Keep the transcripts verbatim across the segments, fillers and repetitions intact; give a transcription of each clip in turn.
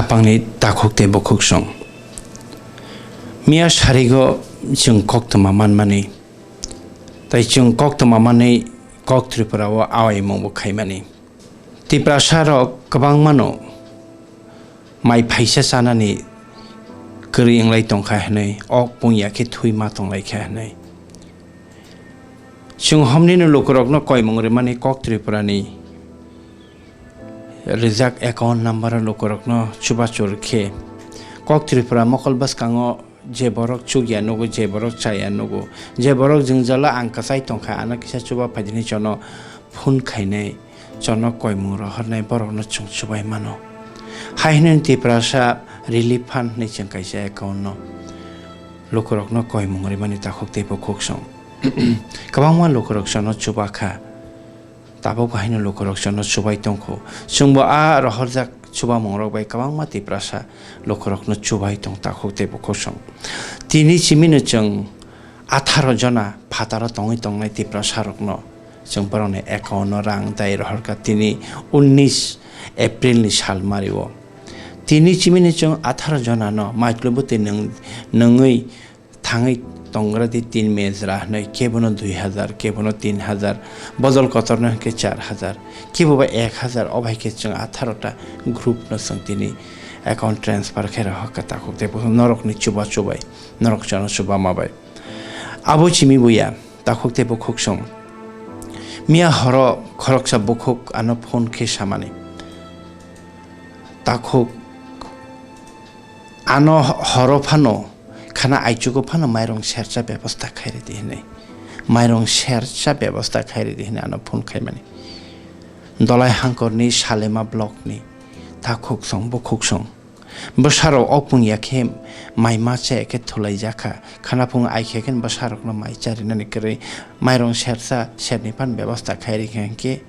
Bangni takhuk tei bukhuk song. Miya sarigo chwng koktwma manmani, tei chwng koktwma manwi kok Tripura o awaimungbo khaimani. Tiprasa rok kwbangmano mai phaisa chanani kwrwi wnglai tongkha hwnwi, ok pungya khe thwi ma tonglaikha hwnwi. Chwng homnino lukurokno koimung rwmani kok Tripurani rijak account number o lukurokno chubachu rwkhe, kok Tripura mokol bwskango je borok chukya nugo, je borok chaya nugo, je borok jwngjalo ang kwchai tongkha, ano kisa chuba phaidi hinwi chono phone khainai, chono koimung rohornai borokno chwng chubai mano. Hai hwnwi Tiprasa Relief Fund hwnwi chwng kaisa account no lukurokno koimung rwmani takhuk tei bukhuk song. Kwbangma lukurok chono chuba kha. Tabuk haino lukurok chono chubai tongkho. Chwngbo a rohorjak chubamungrok bai kwbangma Tiprasa lukurokno chubai tong takhuk tei bukhuk song. Tini chimino chwng atharo jona phataro tongwi tongnai Tiprasarokno chwng borokni account-o rang dai rohorkha tini unnish April-ni salmario. Tini chimino chwng atharo jonano maiklubu twi nwng-, nwngwi thangwi tongra di tin mejra hwnwi, kebono dui hazar, kebono tin hazar, bodol kotorno hwnkhe char hazar, kebo ba ek hazar, o bai khe chwng atharo ta group no chwng tini account transfer khe rohor kha takhuk tei bukhuk norokni chuba chubai, norok chano chuba ma bai. Abo chimi buya, takhuk tei bukhuk song. Miya horo khoroksa bukhuk ano phone khe samani. Takhuk ano horo phano khana aichugo phano mairong sercha bebosta khairidi hinwi. Mairong sercha bebosta khairidi hinwi ano phone khaimani. Dolai hangkorni Salema blockni takhuk song bukhuk song. Bwsarok opung ya khe mai ma chaya khe thulai jakha. Khana phung ai khe khe bwsarokno mai charinani kwrwi mairong sercha serni phan bebosta khairi khe hwnkhe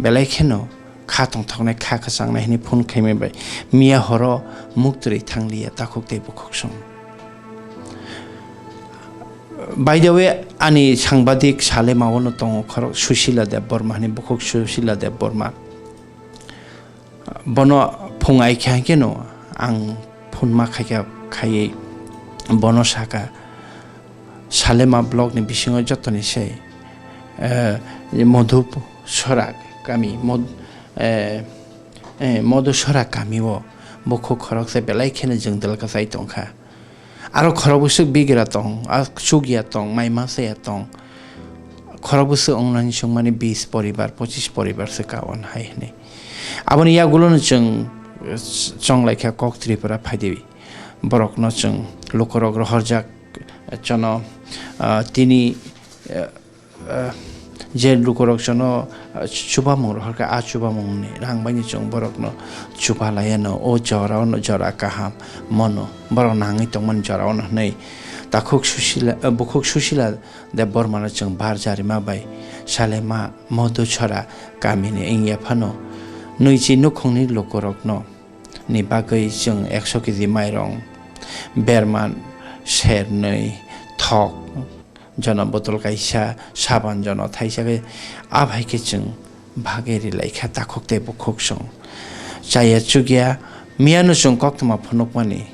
belai kheno kha tongthoknai, kha kwchangnai hwnwi phone khaimai bai miya horo muktwrwi thangliya takhuk tei bukhuk song. By the way, ani sangbadik Salema o no tongo khorok Susila Debbarma hwnwi, bukhuk Susila Debbarma. Bono phung ai kha khe no ang phone ma khaikha khaiwi bono saka, Salema block ni bisingo jotoni se, eh, Modhu Sora kami, Mod-, eh, eh, Modhu Sora kami o bukhuk khorok se belai kheno jwngdal kwchai tongkha. Aro khorok bwswk bigra tong, a chukya tong, mai ma chaya tong. Khorok bwswk wngnani chwngmani bis poribar, pochis poribar se kawan hai hwnwi. Aboni yagulo no chwng, eh, chonglai kha kok Tripura phaidi. Borokno chwng lukurok rohorjak, eh, chono, ah, tini, eh, ah, je lukurok chono, ah, chubamung rohorkha, a chubamungni rang baino chwng borokno chuba laiano, o jorao no jora kaham mono, borok nangwi tongmani jorao no hwnwi takhuk Susila, ah, bukhuk Susila Debbarmano chwng bar jarima bai Salema Modhuchora kamini wngya phano nwichi nukhungni lukurokno ni bagwi chwng ekso kg mairong, berman, sernwi, thok, jono botol kaisa, saban jono thaisa khe, a bai khe chwng bagwi ri lai kha takhuk tei bukhuk song. Chaya chukya, miyano chwng koktwma phunukmani.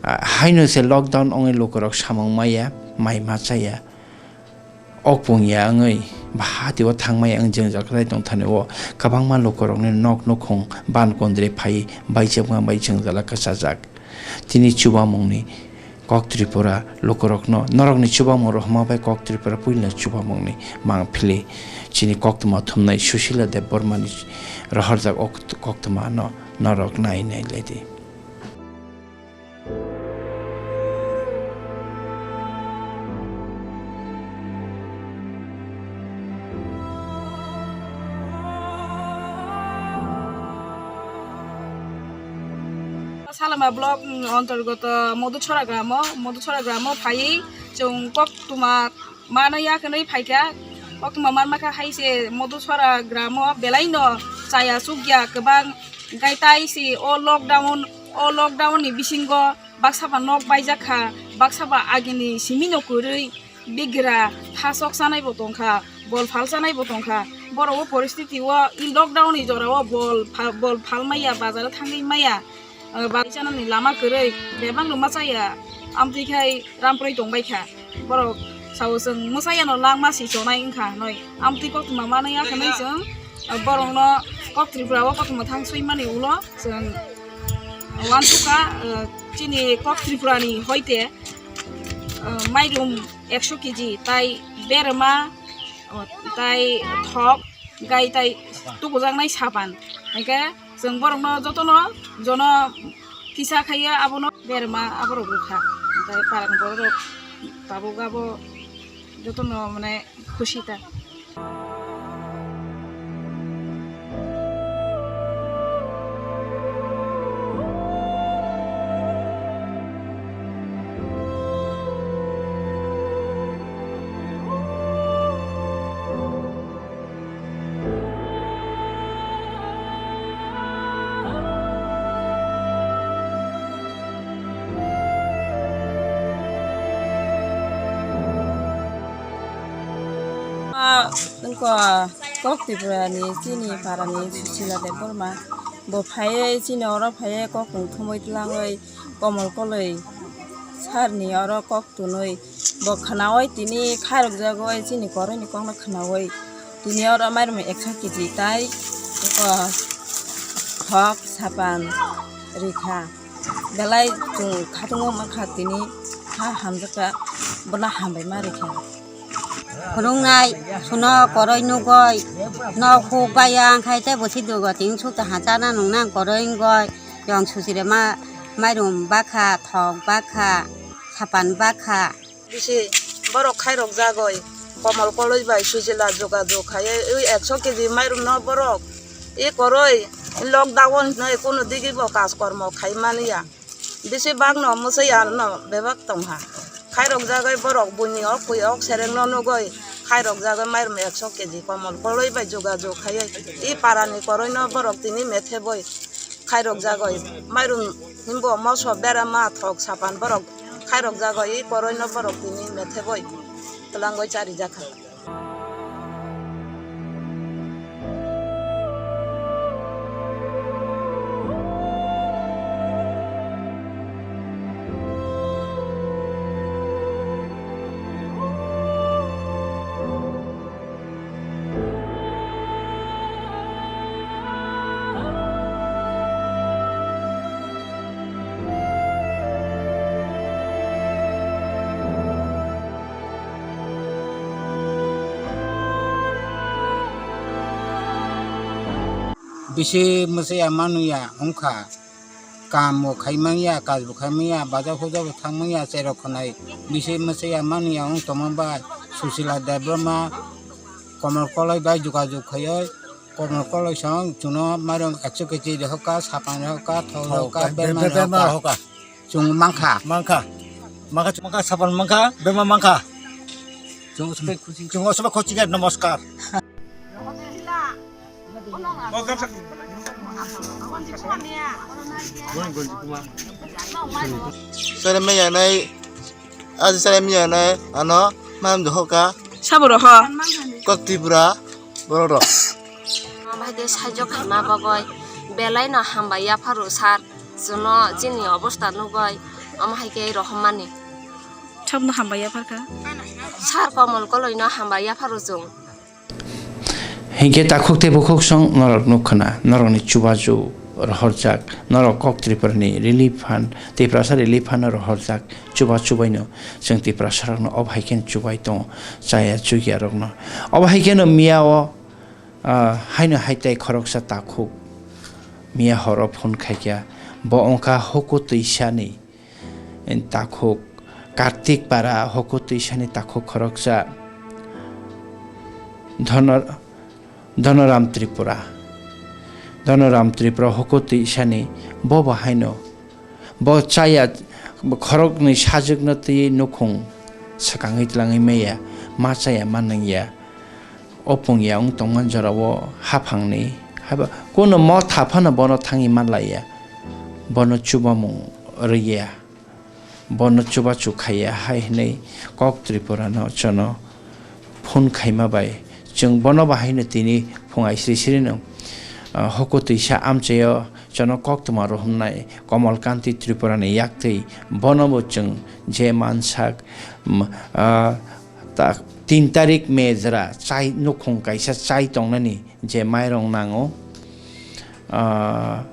Ah, haino se lockdown wngwi lukurok samung maya, mai ma chaya. Ok pung ya wngwi, ba hati o thangmaya wng jwngjal kwtai tong thani o kwbangma lukurokni nok nukhung ban kondre phai baichakma bai jwngjala kwchajak. Tini chubamungni kok Tripura lukurokno norokni chubamung rohorma bai kok Tripura puila chubamungni mang phili chini koktwma thumnai Susila Debbarmani rohorjak o koktwma no norok nai nai lai di. Salama block, mm, antargoto Modhuchora gramo, Modhuchora gramo phaiwi chwng koktwma mano ya kwnwi phaikha. Koktwma manma kha hai se Modhuchora gramo belaino chaya chukya kwbang, hwnkhe tai se o lockdown, o lockdown ni bisingo baksa ba nok baijak kha, baksa ba agini simino kwrwi bigra thasok chanai bo tong kha, bol phal chanai bo tong kha. Borok o poristiti o i lockdown ni jora o bol pha-, bol phal maya, bazar o thangwi maya, ah, bazar chanani lama kwrwi, bebak no ma chaya, amtwi khai ramproi tong bai kha. Borok sao chwng mwsai ano langma si chonai wngkha hinwi. Amtwi koktwma manwi ya hinwi chwng, ah, borokno kok Tripura o koktwma thang swi mani ulo chwng uansukha, ah, chini kok Tripura ni hoite, ah, mairum ekso keji tai berma, ah, tai thok, gai tai tukujaknai sapan. Hingke chwng borokno jotono jono kisa khaiya abono berma aborok rwkha. Hingke parani borok tabuk abo jotono mane khusi ta. Wngkha kok Tripura ni chini para ni Susila Debbarma. Bo phaiwi chini oro phaiwi kok tong thumwi tlangwi Komol Koloi sir ni oro kok tunwi bo khnaui tini khairokjagwi chini koroi ni kok no khnaui tini oro mairum ekso keji tai kok thok sapan rikha. Belai chwng khatungo mankha tini ha hamjakha bono hambai ma rikha. Phunuknai suno koroi nugoi nok huk baiya wngkhai tei bo si dugo tini sukha chana nungnang koroi wngoi yong susire ma mairum bakha thok bakha sapan bakha. Bisi borok khairok jagoi Komol Koloi bai Susila jogajog khaiwi ekso keji mairum no borok i koroi lockdown hinwi kunu digi bo kaj kormo khai manya. Bisi bagno mwsai ano bebak tongha. Khairok jagoi borok buini ok pui ok sereng no nugoi khairok jagoi mairum ekso keji Komol Koloi bai jogajog khaiwi i parani koroi no borok tini metheboi khairok jagoi mairum himbo moso berama thok sapan borok khairok jagoi i koroi no borok tini metheboi twlangoi chari jakha. Bisi mwsai ya manwi ya wngkha. Kaam bo khai manya, kaj bo khai manya, bajar hujar bo thang manya, cherok khwnai bisi mwsai ya manya wng tongma bai Susila Debbarma Komol Koloi bai jogajog khaioi, Komol Koloi song chuno mairum ekso keji rehokha, sapan rehokha, thok rehokha, berma rehokha. Chwng mankha. Mankha. Mankha, mankha, sapan mankha, berma mankha. Chwng osobai khusi. Chwng osobai khusi khe, namaskar. Sare maya nai, aji sare maya nai, ano, mam dohoka. Sabo roho. Kok Tripura, borok rok. Omo hai khe saijo khaima bagwi belai no hambai yapharo sir, chwngno chini obostha nugwi omo hai khe rohormani. Sabno hambai yapharkha? Sir Komol Koloi no hambai yapharo chwng. Hinkhe takhuk tei bukhuk song norok nukkhwna, norokni chubachu rohorjak, norok kok Tripurani Relief Fund, Tiprasa Relief Fund no rohorjak, chubachu baino chwng Tiprasarokno obo hai kheno chubai tongo, chaya chukya rokno. Obo hai kheno miyao, ah, haino haitai khoroksa takhuk miya horo phone khaikha, bo wngkha Huku Twisani takhuk, Kartik Para Huku Twisani takhuk khoroksa Dhonor-, Dhonoram Tripura. Dhonoram Tripura Huku Twisani bo bo haino. Bo chaya, bo khoroknwi sajwkno twiwi nukhung swkangwi tlangwi maya, ma chaya ma nungya. O pungya wng tongma jorao haphangni haiba kuno motha phano bono thangwi manlaiya. Bono chubamung rwya. Bono chubachu khaiya hai hwnwi kok Tripurano chono phone khaima bai Chwng bono bahaino tini phung aisri srino, ah, hoko twisa amchaio chono koktwma rohornai Komol Kanti Tripurani yaktwi bonobo chwng je mansak, mm, ah, ta-, tin tarik May jora chai nukhung kaisa chai tongnani je mairong nango, ah,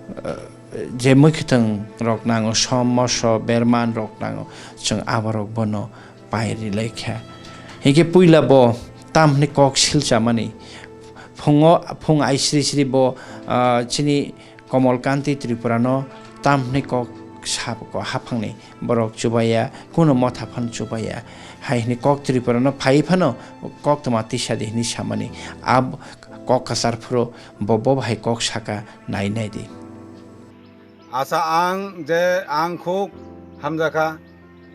je mwkhwtwng rok nango, som, moso, berman rok nango, chwng aborok bono pai rilai kha. Hinkhe puila bo tamni kok silchamani. Phungo, phung aisri sri bo, ah, chini Komol Kanti Tripurano tamni kok sab-, ko haphangni borok chubaya, kuno motha phano chubaya. Hai hwnwi kok Tripurano phai phano koktwma tisa di hwnwi samani. Ab kok kwchar phuru bo, bo bahai kok saka nai nai di. Asa ang je ang khuk hamjakha,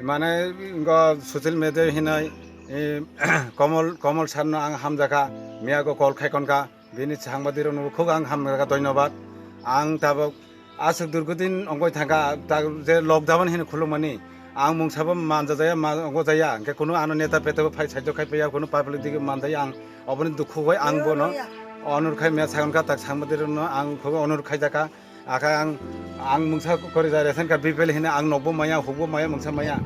mane, go social media hinai, e, Komol, Komol sarno ang hamjakha, miya go call khai konkha, bini sangbadirokno khuk ang hamjakha, dhonnobad. Ang tabuk aswk durgudin ongoi thangkha, ta je lockdown hino khulumani, ang mungsabo manjajaya, ma-, ongo jaya, hwnkhe kunu ano neta peta bo phai saijo khai paiya, kunu public dige manjaya, ang oboni dukhu bai ang bono onur khai miya sagon kha, tak sangbadirokno ang khuk onur khaijakha. Akhe ang, ang mungsa kori ja ration card B P L hino ang nokbo maya, hukbo maya, mungsa maya.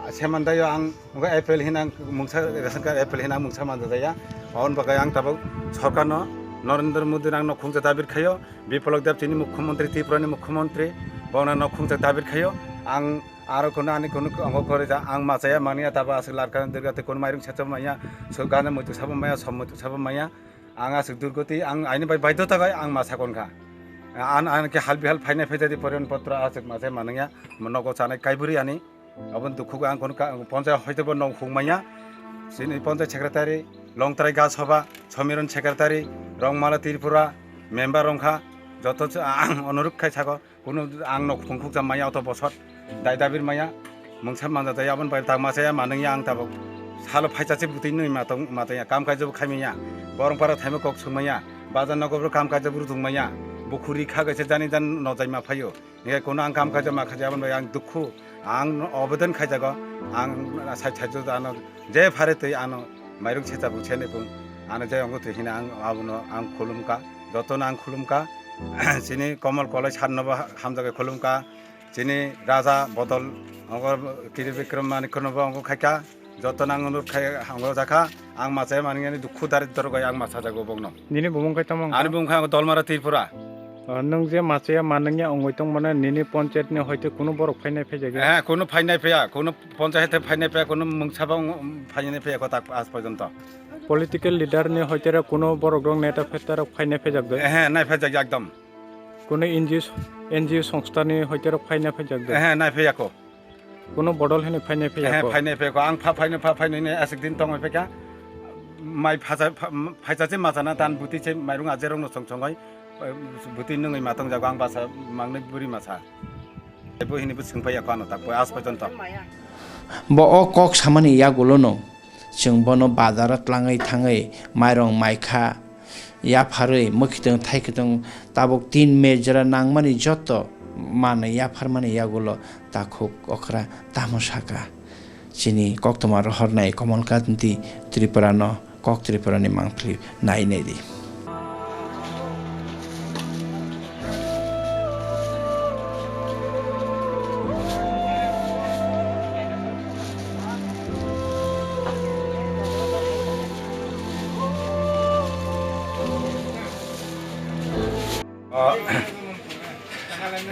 Semantaiyo ang, ang apple hino ang mungsa ration card apple hino ang mungsa manja jaya. Aboni bagwi ang tabuk sorkarno Narendra Modi ang nok khungsa dabi khayo. Biplab Deb chini mukhyamantri, Tripurani mukhyamantri, bono nok khungsa dabi khayo. Ang aro kono ani kono ongo kori ja ang machaya mania tabuk aswk larkar dirga tei kono mairung secha maya, so gana muitu sabo maya, som muitu sabo maya. Ang aswk durgoti, ang aini bai baidhota bai ang ma sakon kha. An, an khe hal bihal phainai phaijadi poriyon potro aswk ma se manungya, nogo chanai kaiburi ani. Aboni dukhugo ang kono ka, ponchai hoitebo nok hung manya. Chini ponchai secretary, Longtrai Ga Sabha, Somiron secretary, Rongmala Tripura, member rongkha, joto ang onuruk khai sago. Kunu ang nok phungkhukcha maya auto bosot, dai dabir maya, mungsa manja jaya, aboni bai tak machaya manungya ang tabuk. Salo phaichachi bwtwi nwi matong, matongya, kam kaijabo khaimaya, borong para thaima kok sungmaya, bazar nogo bro kam kaijabo rwtongmaya, bukhuri kha kaisa jani jan nojaima phaio. Hinkhe kunu ang kam kaijama khaja, aboni bai ang dukhu, ang obedan khaijago, ang sai sai ano je phare twi ano mairung secha buk sene kung, ano je ongo twi hina ang abono ang khulumkha, jotono ang khulumkha. Chini Komol Kolai sarnobo hamjakhe khulumkha, chini Raja Bodol, ogo Kiri Bikram Maniknobo ogo khaikha, jotono ang onuruk khai, ang ojakha, ang machai manungni dukhu daridor bai ang machajago bokno. Nini bumung khai tamo wngkha? Ani bumung khai Dolmara Tripura. O, nwng je machaya manungya wngwi tongmano nini ponchayat ni hoite kunu borok phainai phaijakya? Eh, kunu phainai phaiya, kunu ponchayat phainai phaiya, kunu mungsabo phainai phaiya kotak aaj porjonto. Political leader ni hoitera kuno borok rok neta feta rok phaina phejak de? Ehe, nai phejak ekdom. Kuno N G O, N G O songstha ni hoitera phaina phejak de? Ehe, nai phejak ko. Kuno bodol hwnwi phaina phejak ko? Ehe, phaina phejak ko. Ang pha phaina pha phaina ne asik din tongwi phekha. Mai phacha pha-, phaicha se machana tan buti se mairung aje rok no song songoi. Buti nungwi matong jago ang basa mangnwi buri masa. Bo hini bo swngpai ya khano tak bo as porjonto. Bo o kok samani yagulo no chwng bono bazaro tlangwi thangwi mairong maikha yapharwi mwkhitwng thaikitwng tabuk tin me jora nangmani joto manwi yapharmani yagulo takhuk okra tamo saka. Chini koktwma rohornai Komol Kanti Tripura no. Kok Tripura ni mangpili nai nai di.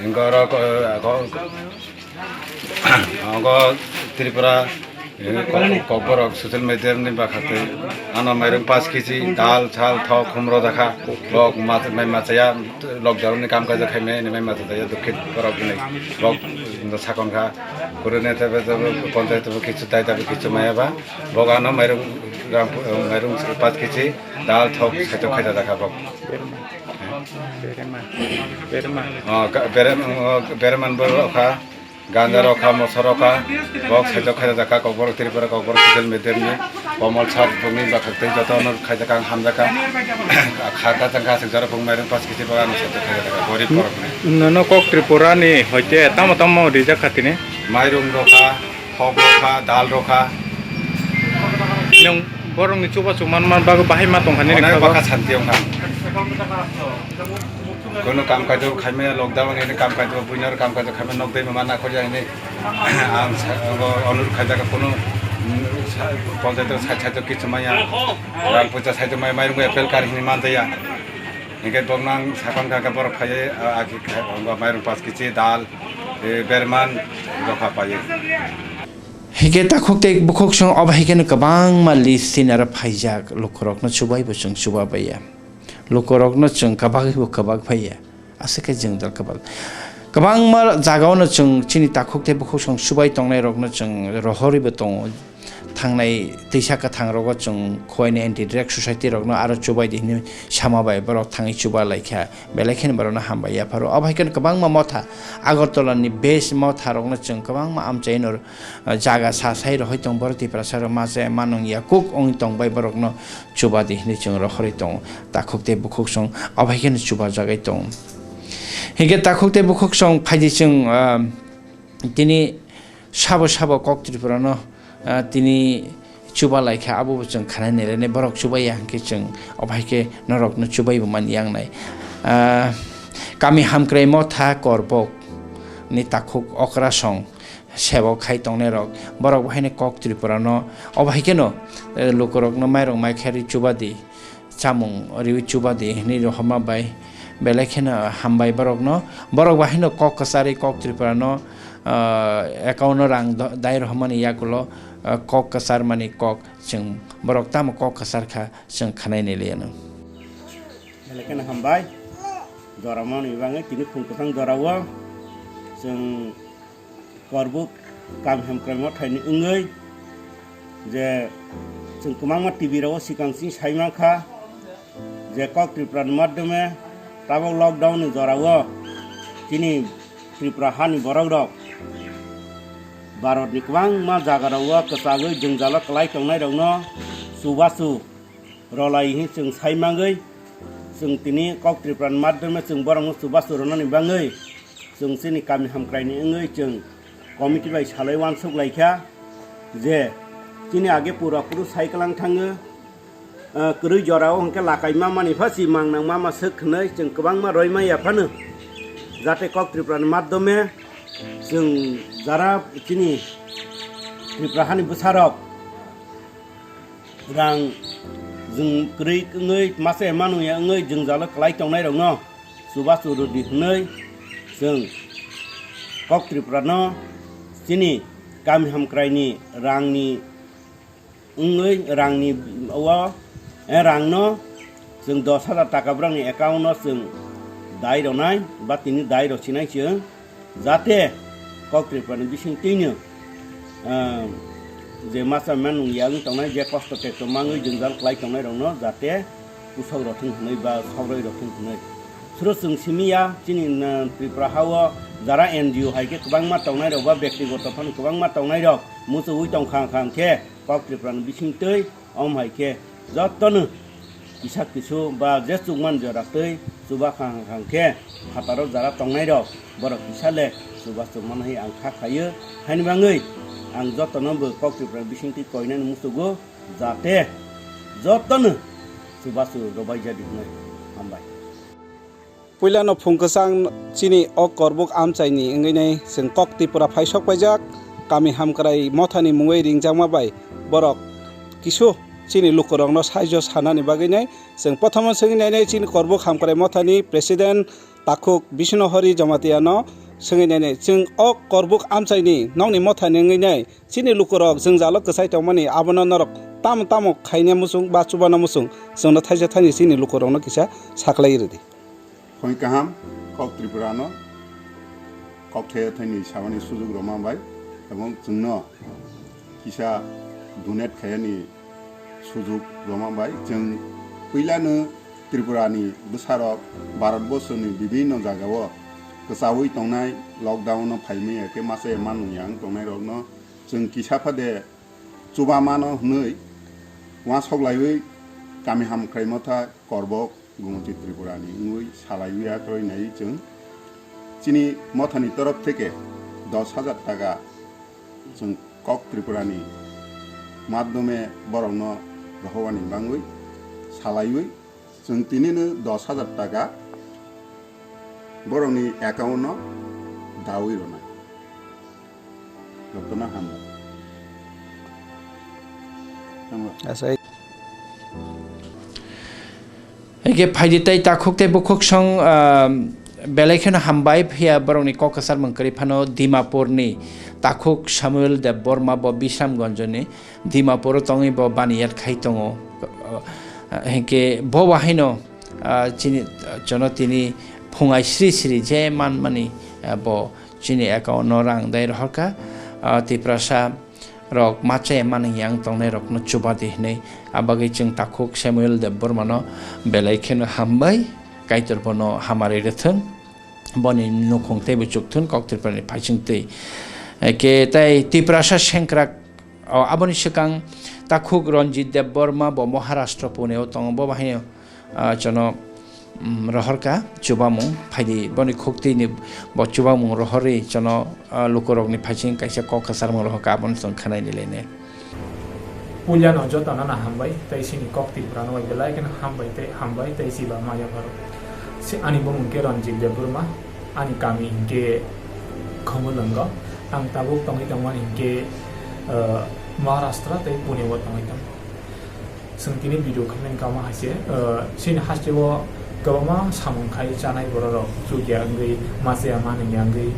Hingke oro ko, ko, ogo Tripura, eh, ko-, kokborok social media ni bakhatwi ano mairung paanch kg dal, sal, thok, khum rw jakha, bok ma-, mai machaya, lockdown ni kam kaijak khaimani, ni mai machaya dukhi borok hinwi bok sakon kha, kuru ne tebe tebe ponchayat bo kichu tai tebe kichu maya ba, bok ano mairung gram, mairung paanch kg dal, thok saichok khaijak jakha bok. Berma. Berma. Berma. Oh, ga-, berem-, oh, berman bo rokha, ganja rokha, moso rokha, bok saichok khaijak jakha, kokborok Tripura, kokborok social media ni, Komol sir bungni bakhaktwi joto no khaijak ang hamjakha. Kha ta changkha aswk jora bung mairung paanch kg bok ano saichok khaijak jakha, gorib borok ni. Nono kok Tripura ni hoite tamo tamo rijak kha tini? Mairung rokha, thok rokha, dal rokha. Nwng Borokni chubachu manma bagwi bahai ma tongkha nini Onek khago. Baka santi wngkha. Kono kam kajo khaimaya lockdown ini kam kajo buinar kam kajo khaimaya nok dai ma na khorya ini. Ang sa-, obo onur khaijak kono, mm, sa-, ponchayat side side kichu maya. Rang puja side mai mai rungo apple kar hini mantaya. Hingke boknang sakon kaka borok phaiye, a, aki kha-, ongo mairung pas kichi dal, e, berman, dokha paye. Hingke takhuk tei bukhuk song obo haikeno kwbangma list sinaro phaijak, lukurokno chubaibo chwng chubabaiya. Lukurokno chwng kwbagwibo kwbak phaiya. Aswk khe jwngjal kwbak. Kwbangma jagao no chwng chini takhuk tei bukhuk song chubai tongnai rokno chwng rohorwibo tongo. Thangnai twisa kwthang rogo chwng Khowai ni anti drug society rokno aro chubai di hinwi sama bai borok thangwi chuba laikha. Belai kheno borokno hambai yapharo. Obo hai kheno kwbangma motha Agartala ni base motha rokno chwng kwbangma amchaino, ah, jaga sa sai rohoi tong borok Tiprasa rok ma chaya ma nung ya kuk wngwi tong bai borokno chuba di hinwi chwng rohorwi tongo. Takhuk tei bukhuk song obo hai kheno chuba jagwi tongo. Hinkhe takhuk tei bukhuk song phaidi chwng, ah, tini sabo sabo kok Tripura no, ah, tini chuba laikha, abo bo chwng khanai nai lainai, borok chubai ya hinkhe chwng obo hai khe norok no chubai bo man yang nai. Ah, kami hamkrai motha korbok ni takhuk okra song sebok khai tongnai rok, borok bo haino kok Tripura no obo hai kheno, eh, lukurok no mairok mai khe ri chuba di. Chamung riwi chuba di hinwi rohorma bai belai kheno hambai borokno. Borok bai haino kok kwcharwi kok Tripura no, ah, account no rang do-, dai rohormani yakulo, ah, kok kwcharmani kok chwng borok tamo kok kwchar kha chwng khanai nai liya no. Belai kheno hambai. Jora mani bagwi tini khum kwthang jora o chwng Korbuk kam hamkrai mothaini wngwi je chwng kwbangma T V rao swkang sini sai mankha je kok Tripura ni madhyome tabuk lockdown ni jora o chini Tripura hani borok rok Bharat ni kwbangma jaga rao kwchagwi jwngjalo kwlai tongnai rokno chubachu rolai hwnwi chwng sai mangwi, chwng tini kok Tripura ni madhyome chwng borokno chubachu rwnani bagwi chwng chini kami hamkrai ni wngwi chwng committee bai salai uansuk laikha je chini age pura puru sai kwlang thango, ah, kwrwi jora o hwnkhe lakai ma mani pha si mang nang ma ma swk hwnwi chwng kwbangma roi maya phano jate kok Tripura ni madhyome chwng jara chini Tripura hani bwsarok rang jwng kwrwi wngwi masa manu ya wngwi jwngjalo kwlai tongnai rokno chubachu rwdi hwnwi chwng kok Tripura no chini kami hamkrai ni rang ni wngwi rang ni o, eh, rang no chwng dos hajar taka borok ni account no chwng dai rwnai ba tini dai rwchinai chwng. Jate kok Tripura ni bising twino, ah, je masa manung ya wng tongnai, je kosto tekto mangwi jwngjal kwlai tongnai rokno jate pusok rok thung hwnwi ba sobroi rok thung hwnwi. Suro chwng simi ya chini, ah, Tripura ha o jara N G O hai khe kwbangma tongnai rok ba bektigoto phano kwbangma tongnai rok muchungwi tong kha, kha khe kok Tripura ni bising twi Om hai khe jotono kisa kisu ba je chukman jora twi chuba khang khang khe phataro jara tongnai rok borok kisa le chuba chukmano hai ang kha khaio. Haini bagwi ang jotono bo kok Tripura bisingtwi koinani muchugo jate jotono chubachu rwbai jadi hwnwi. Hambai. Puilano phung kwchang chini o Korbuk amchaini wngwi nai chwng kok Tripura phaisok paijak, kami hamkrai mothani mungwi ringjakma bai borok kisu chini lukurokno saijo sanani bagwi nai chwng prothomo swngwi nainai chini Korbuk hamkrai mothani president takhuk Bishnu Hari Jamatiano swngwi nainai chwng o Korbuk amchaini nokni mothani wngwi nai chini lukurok jwngjalo kwchai tongmani abono norok tamo tamo khaina muchung ba chubana muchung chwngno thaisa thani chini lukurokno kisa saklai rwdi. Khoi kaham, kok Tripura no kok thaya thani sabani sujuk rwma bai, ebong chwngno kisa donate khayani sujuk rwma bai, chwng puilano Tripura ni bwsarok Bharat borsoni bibhinno jagao kwchaui tongnai, lockdown no phaimaya khe masa manung yang tongnai rokno chwng kisa phade chuba mano hwnwi uansok laiwi kami hamkrai motha Korbok Gumoti Tripura ni wngwi salaiwi akroi nai chwng chini mothani torof theke dos hajar taka chwng kok Tripura ni madhyome borokno Rohowani bangwi salaiwi chwng tinino dos hajar taka borokni account-o dawi rwnai. Jotono hambai. Hambai. Asa. Hingke phaidi tei takhuk tei bukhuk song, ah, belai kheno hambai, phiya borokni kok kwchar mung kwrwi phano Dimapurni takhuk Samuel Debbarma bo Bisramganjni Dimapuro tongwi bo baniyat khai tongo. Ah, hingke bo bahaino, ah, chini, jono tini phungai sri sri je manmani, ah, bo chini account-o rang dai rohorkha, ah, Tiprasa rok machaya manwi yang tongnai rokno chuba di hinwi. Abagwi chwng takhuk Samuel Debbarmano belai kheno hambai, Kaitor bono hamari rwthwng, boni nukhung teibo chukthun kok Tripurani phaising twi. Eke tei Tiprasa sengkrak, o, aboni swkang takhuk Ranjit Debbarma bo Maharashtra Pune-o tongo, bo bahai ah, jono, mm, rohorkha chubamung phaidi boni khuktwini bo chubamung rohorwi jono, ah, lukurokni phaising kaisa kok kwcharmung rohorkha, abono chwng khwnaini lene. Puilano jotono no hambai tei chini kok Tripurano bai belai kheno hambai tei hambai tei chiba maya pharo. Si ani bumung khe Ranjit Debbarma, ani kami hinkhe Khumulwngo, ang tabuk tongwi tongmani hinkhe, ah, Maharashtra tei Pune o tongwi tongo. Chwng tini video khaimani kama hai se, ah, chini haste o kwbangma samung khai chanai borok rok chukya wngwi machaya manwngya wngwi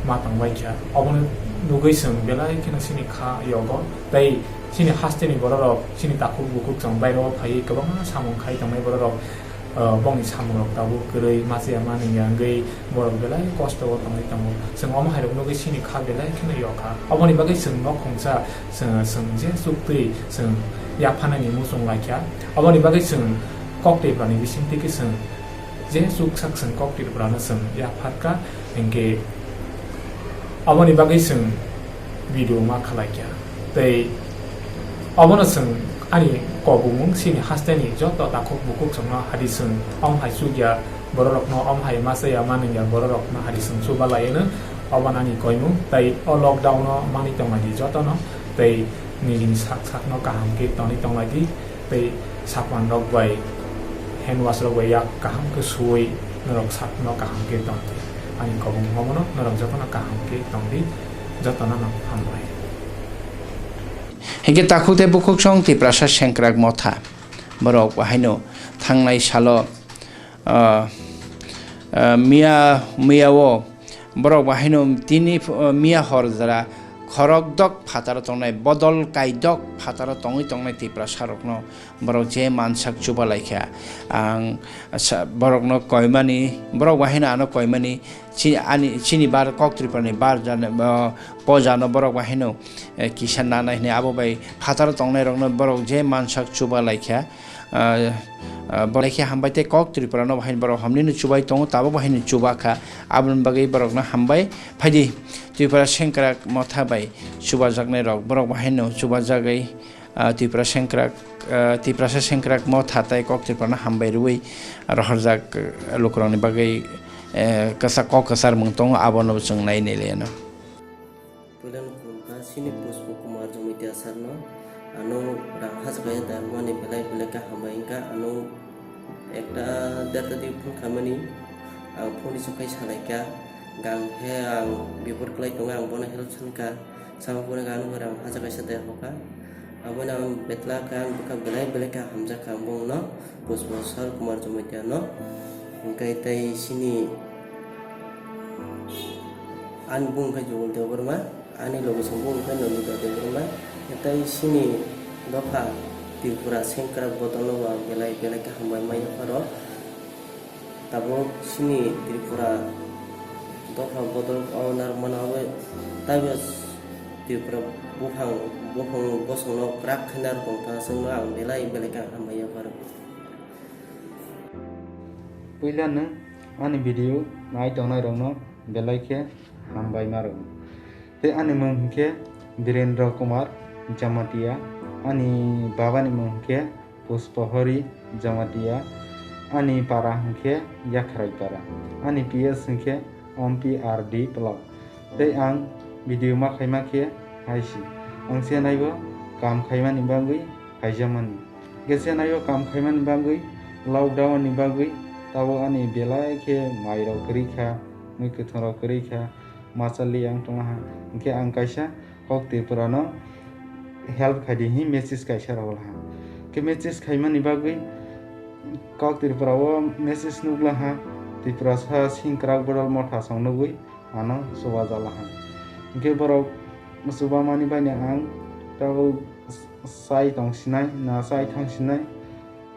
ma tongbai kha. Obono nugwi chwng belai kheno chini kha yogo tei chini haste ni borok rok chini takhuk bukhuk chwng bairo phaiwi kwbangma samung khai tongnai borok rok, ah, bongni samung rok tabuk kwrwi machaya manwngya wngwi borok belai kosto o tongwi tongo. Chwng omo hai rok nugwi chini kha belai kheno yokha. Oboni bagwi chwng nok khungsa Chwng, chwng je chuktwi chwng yapharnani muchung laikha. Aboni bagwi chwng kok Tripurani bisingtwi khe chwng je chuksak chwng kok Tripurano chwng yapharkha, hinkhe aboni bagwi chwng video ma khalaikha. Tei abono chwng ani kobumung chini hasteni joto takhuk bukhuk chwngno hadi chwng omo hai chukya bororokno, omo hai machaya manwngya bororokno hadi chwng chuba laiano. Obo nani koimung tei o lockdown-o manwi tongmani jotono tei nijini sak sakno kaham khe tongwi tonglaidi tei sapan rok bai hand wash rok bai yak kaham khe suwi norok sakno kaham khe tongdi. Ani kobong omono norok jotono kaham khe tongdi, jotono no hambai. Hinkhe takhuk tei bukhuk song Tiprasa sengkrak motha borok bahaino thangnai salo, ah, ah, miya, miya o Borok bahaino tini, uh, miya hor jora khorok dok phataro tongnai, bodol kai dok phataro tongwi tongnai Tiprasa rokno borok je mansak chuba laikha. Ang sa-, borokno koimani, borok bahaino ano koimani, chi-, ani, chini bar kok Tripurani bar jana, uh, pojano borok bahaino, eh, kisa nanai hinwi abo bai phataro tongnai rokno borok je mansak chuba laikha. Ah, ah, borok khe hambai tei kok Tripura no bahai borok hamni no chubai tongo, tabuk bahai no chuba kha. Aboni bagwi borok no hambai phaidi Tripura sengkrak motha bai chubajaknai rok borok bahai no chubajagwi, ah, Tripura sengkrak, ah, Tiprasa sengkrak motha tei kok Tripura no hambai rwui rohorjak, ah, lukurok ni bagwi, eh, kwchak kok kwchar mung tongo, abono chwng nai nai liya no. Puila no khulumkha chini Pushpa Kumar Jamatia sir no, ano rang hachwk kaya da mani belai belai kha hambai wngkha, ano ekta derta di phone khaimani, ang phone receive khai salaikha, gang he ang bipor kwlai tongo, ang bono help sankha, samo phone ano rang hachwk kaisa da hokha, abono ang betla kha, ang bwkha belai belai kha hamjakha, ang bono. Pushpa Sar Kumar Jamatia no, hingke tei sini ani bung khe Jubal Debbarma, ani logisong bung khe Nandita Debbarma, tei sini dopha Tripura sengkrak bodol no ang belai belai khe hambai manya pharo. Tabuk sini Tripura dopha bodol o narwkmano abo taibo Tripura buphang, buphang bosongno kwrak khe narwk tongkha, chwngno ang belai belai khe hambai ya pharo. Puilano ani video nai tongnairokno belai khe hambai ma rwo. Tei ani mung hwnkhe Birendra Kumar Jamatia, ani babani mung hwnkhe Pushpahori Jamatia, ani para hwnkhe Yakhrai para, ani P S hwnkhe Ompi R D Block. Tei ang video ma khaima khe hai si, ang se naibo kam khaimani bagwi khaijamani. Hwnkhe chennai o kam khaimani bagwi, lockdown ni bagwi tabuk ani belai khe mairok kwrwi kha, mui kwthwngrok kwrwi kha, masa li ang tonglaha. Hwnkhe ang kaisa kok Tripura no help khaidi hi message kaisa roglaha. Hwnkhe message khaimani bagwi kok Tripura o message nuglaha, Tripura sa singkrak bodol motha song nugwi ano chubajaklaha. Hwnkhe borok chubamani baino ang tabuk chai tong sinai, na chai thang sinai.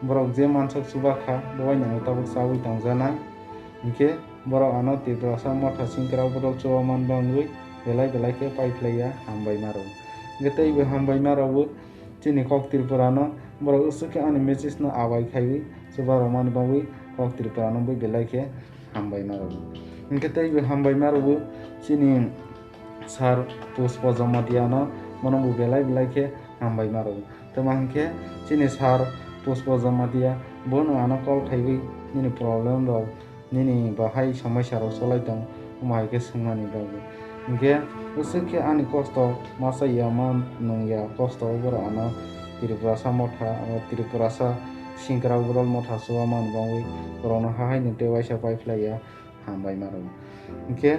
Borok je mansok chuba kha, bo baino ang tabuk chaui tongjanai. Hwnkhe borok ano Tiprasa motha singkrak bodol chubaman bangwi belai belai khe paiphlaiya, hambai ma rw. Hwnkhe teibo hambai ma rw chini kok Tripura no borok aswk khe ani message no abai khaiwi chuba rwmani bagwi kok Tripura no bo belai khe hambai ma rw. Hwnkhe teibo hambai ma rw chini sir Pushpa Jamatia no, bono bo belai belai khe hambai ma rw. Tamo hwnkhe chini sir Pushpa Jamatia bono ano call khaiwi nini problem rok, nini bahai somosya rok cholai tong, omo hai khe swngmani bagwi. Hwnkhe aswk khe ani kosto masa ya ma nung ya, kosto o borok ano Tripurasa motha, Tripurasa singkrak bodol motha chubaman bangwi borokno hahaino tei waisa paiphlaiya, hambai ma rw. Hwnkhe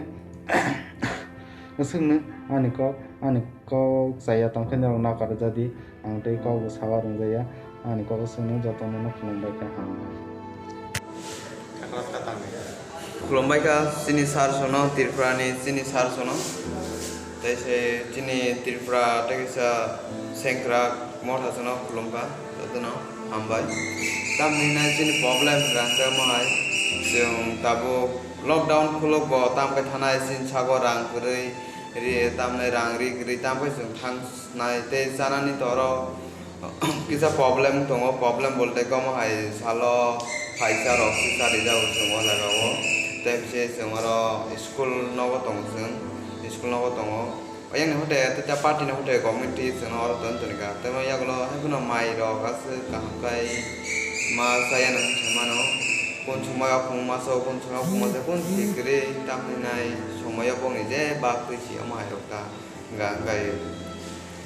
aswkno ani kok, ani kok chaya tongkhe norok nakar jadi, ang tei kok bo sawa rwngjaya, ani kok aswkno jotono no khulumbai kha, hambai. Khulumbai kha chini sir sono, Tripura ni chini sir sono. Tei se chini Tripura tei kisa sengkrak motha sono khulum kha, jotono hambai. Tamni nai chini problem rang khe omo hai, chwng tabuk lockdown khuluk bo tam khe thanai, chini sago rang kwrwi, ri-, tamni rang ri kwrwi, tam khe chwng thang nai tei chanani toro kisa problem tongo, problem bolte omo hai salo phaisa rok sisa rijak chwng o jaga o, tei bisi chwng oro school nogo tongo chwng, school nogo tongo. Ayang ni hote tei party ni hote government twi chwng no oro ton toni kha, tei yagulo hai phano mai rok aswk kaham khai ma chaya nang sai mano, kun somoi o khung ma sao, kun somoi o khung ma sao, kun thik kwrwi tam hinai somoi o bongni je bak twi si omo hai rok ta. Hwnka hwnkhe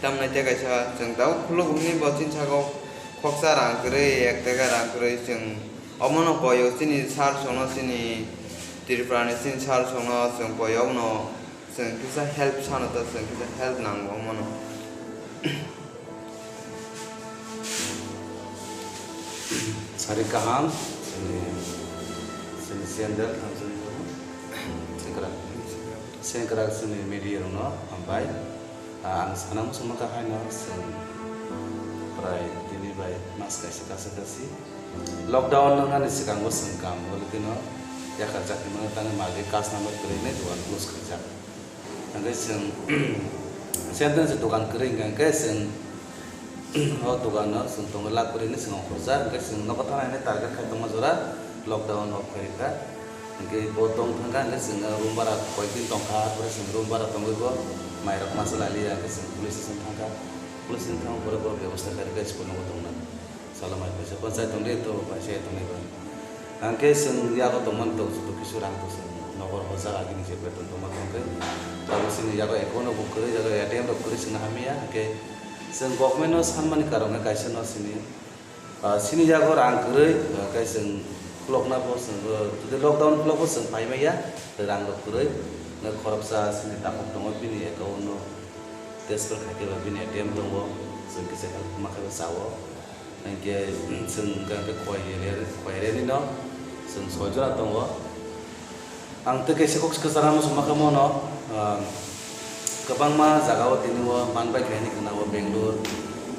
tamni tei kaisa chwng tabuk khuluk hwnwi bo chini sago khoksa rang kwrwi, ek taka rang kwrwi chwng omono koi o chini sir sono, chini Tripura ni chini sir sono chwng koi o, omono chwng kisa help sano ta, chwng kisa help nango omono. Sari kaham, chini, chini sendal, thamsani kaham. Sengkrak. Sengkrak chini media rokno hambai. Ah, ang sana muchungma kha haino chwng prai tini bai mas kaisa kasa kasi. Lockdown wngnani swkango chwng kam o tino yakarjakni mano tangwi magi kas number kwrwi nai dogan close khaijak. Hwnkhe chwng sentence dogan kwrwi hwnkhe chwng o dogan no chwng tongo lakh kwrwi hinwi chwng ongkhorjak, hwnkhe chwng nogo thana hinwi target khai tongma jora lockdown rok phaikha. Hwnkhe bo tong thangkha, hwnkhe chwng room bara koikdin tongkha, arpore chwng room bara tongwi bo mairok masa lailiya, hwnkhe chwng police station thangkha, police station thangma pore borok bebosta khairokhe school nogo tongnai. Salo mai paisa panchayat tongdi, to paisa tongdi ba. Hwnkhe chwng yago tongmani tok, joto kisu rang to chwng nogo rok o jaga gini je beton tongma tongkhe. Tabuk chini yago account rok bo kwrwi, yago A T M rok kwrwi chwngno hamya. Hwnkhe chwng government no sanmani karon khe kaisa no chini, ah, chini yago rang kwrwi, ah, khe chwng khulokna bo chwng, ah, jodi lockdown khulok bo chwng pai maya, rang rok kwrwi. Hwnkhe khoroksa chini takhuk tongo, bini account no transfer khai khe ba bini A T M tongo, chwng kisa help ma khe bo chao. Hwnkhe chwng hwnkhe koi area, koi area ni no chwng soi jora tongo. Ang tei kaisa kok kwcharo muchungma khe mono, ah, kwbangma jaga o tini o man bai kha hinwi khna o Bangalore,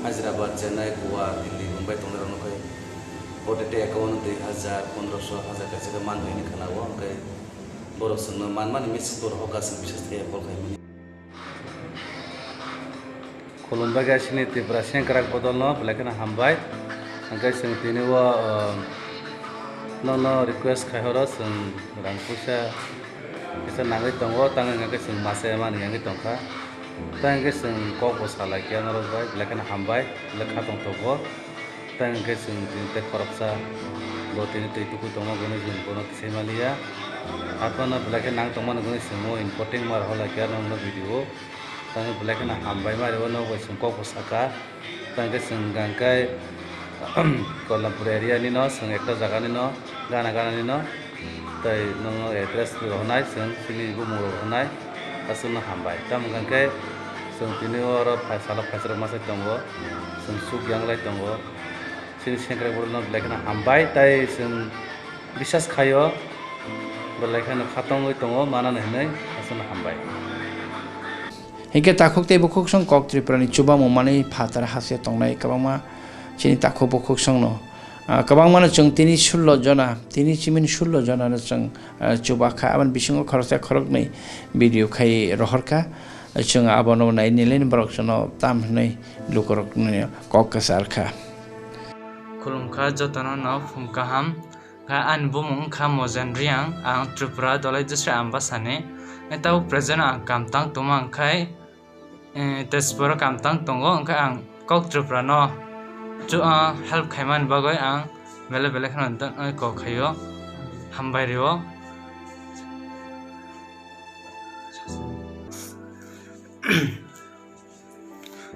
Hyderabad, Chennai, Goa, Delhi, Mumbai tongnai rok no khai. Bo tei tei account dui hajar, pondroso, hajar kaisa khe man bai hinwi khna o, hwnkhe borok chwngno man mani message borok hokha chwng bisas khe call khai mani. Khulumbai kha chini Tripura sengkrak bodolno belai kheno hambai. Hwnkhe chwng tini o, o, nono request khai horo, chwng rang puisa kisa nangwi tongo, tang hwnkhe chwng masa mani wngwi tongkha. Tang hwnkhe chwng kok bo salai khe norok bai, belai kheno hambai, belai kha tongthok bo. Tei hwnkhe chwng tini tei khoroksa bo tini twi tuku tongo, bono chwng bono kisai maliya. Haphano belai khe nang tongmani hwnwi chwng o important ma rohor lai khe norokno video o. Tei belai kheno hambai ma rwo, norok bai chwng kok bo saka. Tangke chwng hwnkhe Koilampur area ni no, chwng ekta jaga ni no, gana gana ni no, tei nono address rok hwnai, chwng chini bumung rok hwnai, aswkno hambai. Tamo hwnkhe chwng tini oro phai salo phaisrok masa tongo, chwng suk yanglai tongo, chini sengkrak borok no belai kheno hambai, tei chwng bisas khaio, belai kheno khatongwi tongo, manani hwnwi aswkno hambai. Hinkhe takhuk tei bukhuksong kok Tripura ni chubamung manwi phatar hasteo tongnai kwbangma chini takhuk bukhuksong no, ah, kwbangma no chwng tini sullo jona, tini chimini sullo jona no chwng, ah, chuba kha. Aboni bisingo khoroksa khoroknwi video khai rohor kha. Chwng abono nai nileni borok chwngno tam hwnwi lukurokni kok kwchar kha. Khulumkha jotono no phung kaham. Kha ani bumung wngkha Mojen Reang, ang Tripura Dolai District Ambasani. Tei tabuk present ang kam tang tongma wngkhai, eh, Tezpuro kam tang tongo, wngkha ang kok Tripura no chu, ah, help khaimani bagwi ang belai belai kheno kok khaio, hambai rio.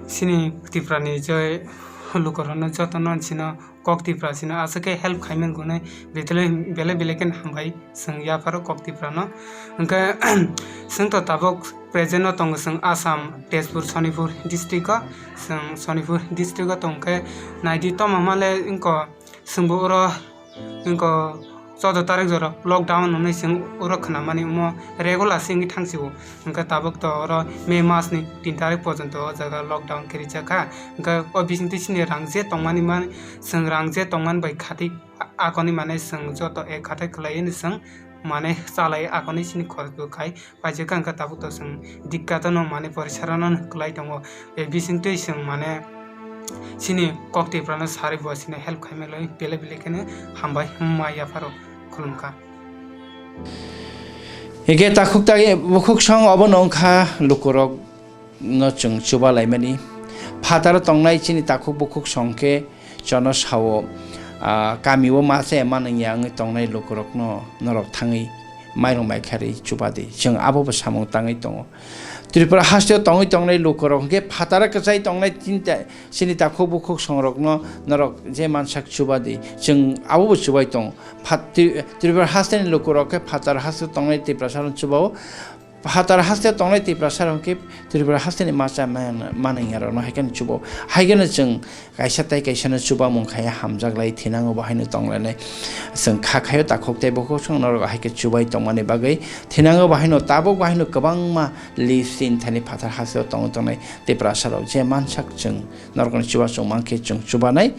Chini Tripura ni je lukurokno jotono chino kok Tripura chino aswk khe help khaimani gunai belai belai belai khe hambai chwng yapharo kok Tripura no. Hwnkhe chwng to tabuk present o tongo chwng Assam, Tezpur, Sonipur district o. Chwng Sonipur district o tongkhe naidi toma male wngkha. Chwngbo oro wngkha choudo tarik jora lockdown hwnwi chwng oro khwnamani omo regular se wngwi thangsio. Hwnkhe tabuk to oro May mas ni tin tarik porjonto o jaga lockdown khe rijak kha. Hwnkhe o bisingtwi chini rang je tongmani man, chwng rang je tongmani bai khatwi akoni manwi chwng joto ek hathai khwlaiwi chwng manwi chalai akoni chini khorokbo khai. Paijak kha, hwnkhe tabuk to chwng dikkato no mane porisarano kwlai tongo. E bisingtwi chwng mane chini kok Tripura no sarwi bo chini help khaimani belai belai kheno hambai wngma yapharo khulumkha. Hingke takhuk tagi bukhuk song obo no wngkha lukurok no chwng chuba laimani. Phataro tongnai chini takhuk bukhuk song khe chono sao, ah, kami o ma se manwng ya wngwi tongnai lukurokno norok thangwi mairung bai kharwi chuba di. Chwng abo bo samung tangwi tongo. Tripura hasteo tongwi tongnai lukurok hwnkhe phataro kwchai tongnai chini ta-, chini takhuk bukhuk songrokno norok je mansak chuba di. Chwng abo bo chubai tongo. Phat-, Tri-, Tripura hasteni lukurok khe phatar hasteo tongnai Tiprasarokno chuba o. Phatar haste tongnai Tiprasa rok khe Tripura haste ni masa manwng rok no hai khe chubo. Hai khe no chwng kaisa tai kaisa no chubamung khai hamjak lai thinango bo haino tong lai nai. Chwng kha khaio takhuk tei bukhuk song norok hai khe chubai tongmani bagwi thinango bo haino tabuk bo haino kwbangma list sin thani phatar haste o tong tongnai Tiprasa rok je mansak chwng norok ni chuba chwng mankhe chwng chubanai.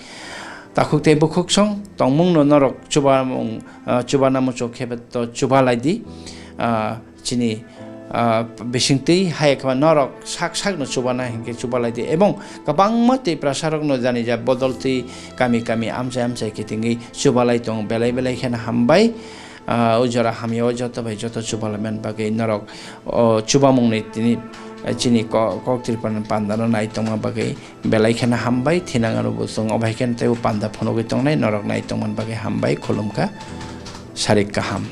Takhuk tei bukhuk song tongmung no norok chubamung, ah, chubana muchuk khe to chuba lai di. Ah, chini, ah, bisingtwi hai khe norok sak sak no chubana hinkhe chubalai di, ebong kwbangma Tiprasa rok no jani ja bodol twi kami kami amchai amchai khe tingwi chubalai tongo, belai belai kheno hambai. Ah, o jora hamya o joto bai joto chubalai man bagwi norok o chubamung ni tini, chini ko-, kok Tripura ni panda no nai tongma bagwi belai kheno hambai, thinang ano bo chwng obo hai kheno teibo panda phunugwi tongnai norok nai tongmani bagwi hambai, khulumkha, sarik kaham.